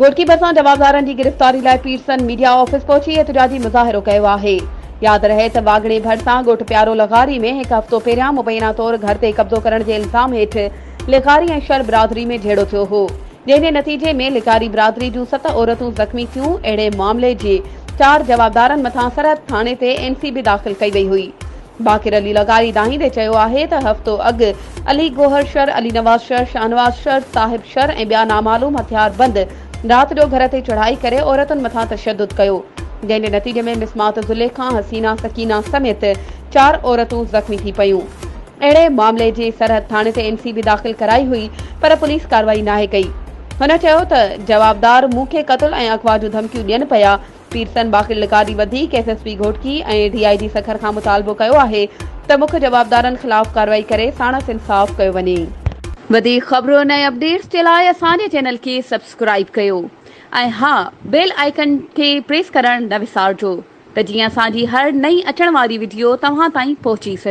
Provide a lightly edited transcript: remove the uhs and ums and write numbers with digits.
گهوٽڪي ڀرسان جوابدارن جي گرفتاري لاء پيرسن ميڊيا آفيس پهچي احتجاجي مظاهرو ڪيو آهي. ياد رهي ته واڳڻي ڀرسان ڳوٺ پيارو لغاري ۾ هڪ هفتو پهريان مبينا طور گهر تي قبضو ڪرڻ جي الزام هيٺ لغاري ۽ شر برادري ۾ جهيڙو ٿيو هو جنهن جي نتيجي ۾ لغاري برادري جون ست عورتون زخمي ٿيون اهڙي معاملي جي چار جوابدارن مٿان سرحد ٿاڻي تي اين سي به داخل ڪئي وئي هئي. باقر علي لغاري دانهيندي چيو آهي ته هفتو اڳ علي گوهر شر، علي نواز شر، شاهنواز شر، صاحب شر ۽ ٻيا نامعلوم هٿياربند رات جو گهر تي چڙهائي ڪري عورتن مٿان تشدد ڪيو، جنهن جي نتيجي ۾ مسمات زليخا، حسينا، سڪينا سميت چار عورتون زخمي ٿي پيون. اهڙي معاملي جي سرحد ٿاڻي تي اين سي بي داخل ڪرائي هئي پر پوليس ڪارروائي ناهي ڪئي. هن چيو ته جوابدار مون کي قتل ۽ اغوا جون ڌمڪيون ڏين پيا، پيرسن باقر لغاري وڌيڪ S S P Ghotki ۽ D I G Sukkur کان مطالبو ڪيو آهي ته مک جوابدارن خلاف ڪارروائي ڪري ساڻس انصاف ڪيو وڃي. وڌيڪ خبرن ۽ اپڊيٽس جي لاء اسان جي چينل کي سبسڪرائيب ڪيو ۽ ها بيل آئيڪن کي پريس ڪرڻ نه وسارجو ته جيئن اسان جي هر نئين اچڻ واري وڊيو توهان تائين پهچي سگهي.